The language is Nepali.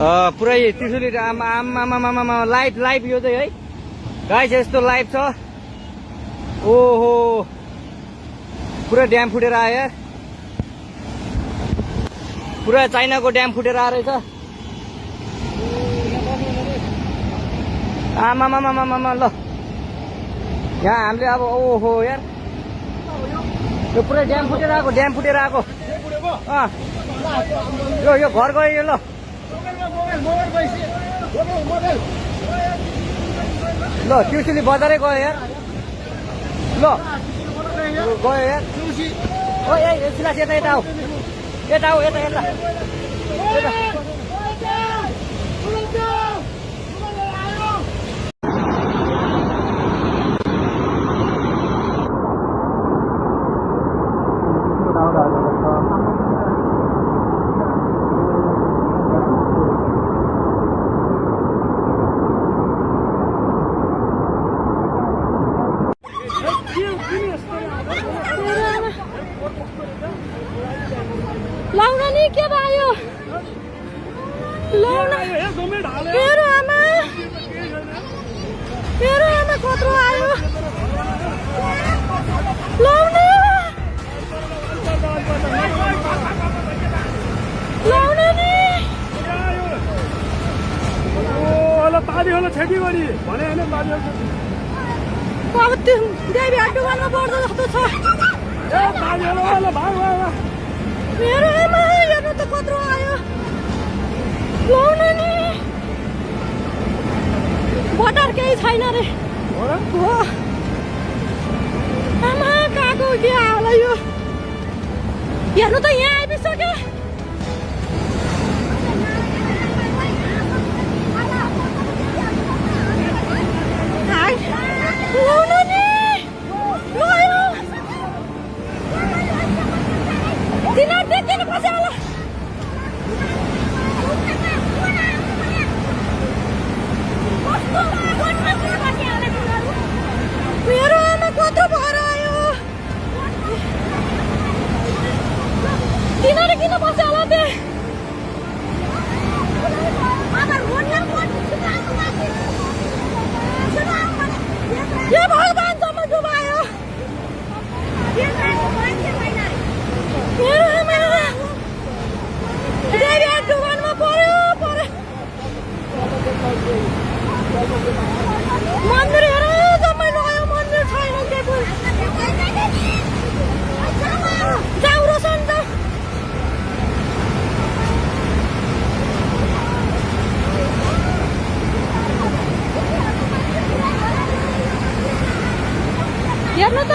पुरै त्रिशुली लाइभ लाइभ यो चाहिँ है गाइस यस्तो लाइभ छ। ओहो पुरा ड्याम फुटेर आयो यार, पुरा चाइनाको ड्याम फुटेर आएर रहेछ। आमामामामामा ल यहाँ हामीले अब ओहो यार यो पुरै ड्याम फुटेर आएको, ड्याम फुटेर आएको। यो घर गयो यो। ल ल त्रिशुली बजारै गयो यार। ल गयो यार। ओ ए सिलास यता यता आऊ, यता आऊ, यता यता यता। लाउन नि के भयो? लाउन मेरो आमा कत्रो आयो। लाउन लाउन नि पानी होला छेकी गरी भने हैन पानी होला। अब त्यो देवी हाटुवानमा पर्छ जस्तो छ। ए पानी होला भाग भाग। मेरो आमा हेर्नु त कत्रो आयो। लाउन नि बटर केही छैन रे। हो आमा काको के होला यो। हेर्नु त यहाँ आइपुग्यो। लाउन नि लयो तिनीहरू देख्दैन पछि होला। मेरो आमा कत्रो भएर आयो। तिनीहरू किन बस्यो होला त्यहाँ? यो भगवानसम्म डुबायो। मेरो आमा देवी डुबानमा पर्यो। मन्दिर हेर जम्मै लग्यो, मन्दिर छैन के फुल। जाऊ रोशन जाऊ। हेर्नु त